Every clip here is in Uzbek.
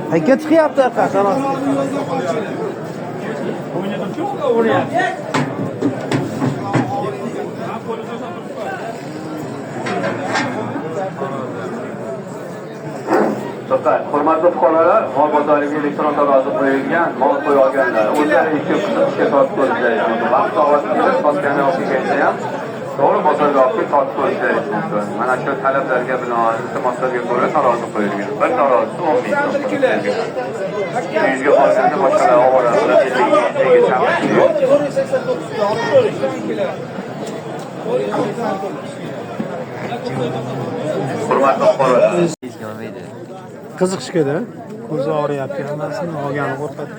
Qayerga chiqyapti aka? To'xta, hurmatli fuqarolar, mol bozoriga elektron tarozi qo'yilgan, mol qo'ya olganlar o'zlari ikki qiziqishga sotib ko'rishlari mumkin. Vaqt soat kelib sotgani olib kelganda ham to'g'ri bozorga olib kelib sotib ko'rishlari mumkin. Mana shu talablarga binoan, iltimoslarga ko'ra tarozi qo'yilgan. Bir tarozisi 10 ming so'm. Yuzga borganda boshqalar ovora bilan 50 ga chaqib. Hurmatli fuqarolar, Qiziqishga-da. Ko'zi og'riyapti, hammasini olgani qo'rqadi.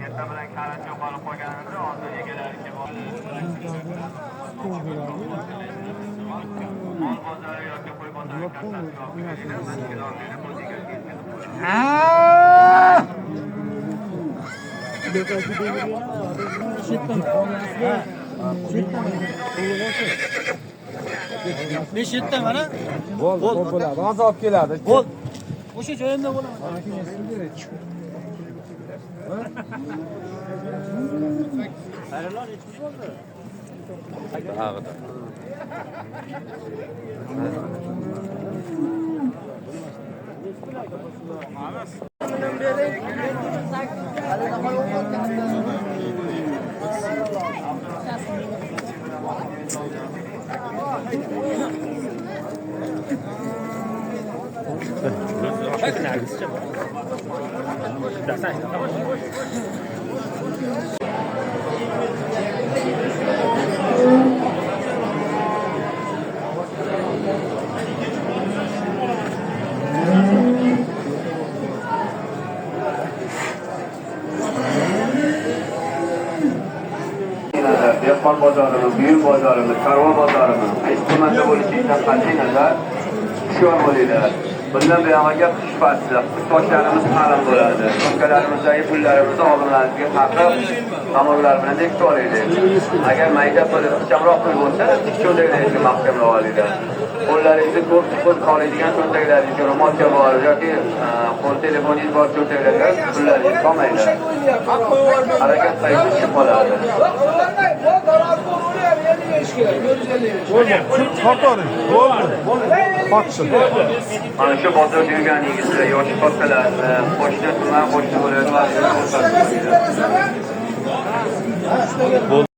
Erta bilan kalit yo'qolib qolganida hozir egalari kelib mol bozori yoki qo'y bozori kassasiga olib kelinglar, biz kiloni berib o'z egasiga yetkazib qo'yamiz. Besh yetti mana. Bo'ldi, bo'ladi. Hozir olib keladi. Bo'l. O'sha joyimda bo'laman. Dehqon bozorimi, buyum bozorimi, chorva bozorimi, qaysi tumanda bo'lishidan qat'iy nazar hushyor bo'linglar. Bundan buyog'iga qish fasli, qushboshlarimiz qalin bo'ladi. Sumkalarimizdagi pullarimizni oldinlarimizga taqib, tomirlar bilan bekitib olaylik. Agar mayda pul, ixchamroq pul bo'lsa, tik cho'ntaklaringizga mahkamlab olinglar. Qo'llaringizni ko'p pul qoladigan cho'ntaklaringizga ro'molcha bor yoki qo'l telefoningiz bor cho'ntaklarga pullaringizni solmanglar. Harakat payti tushib qoladi. Bo'ldi. Mana shu bozorda yurgan yigitlar, yoshi kattalarni, qo'shni tuman, qo'shni viloyat vazirligi ko'rsatib.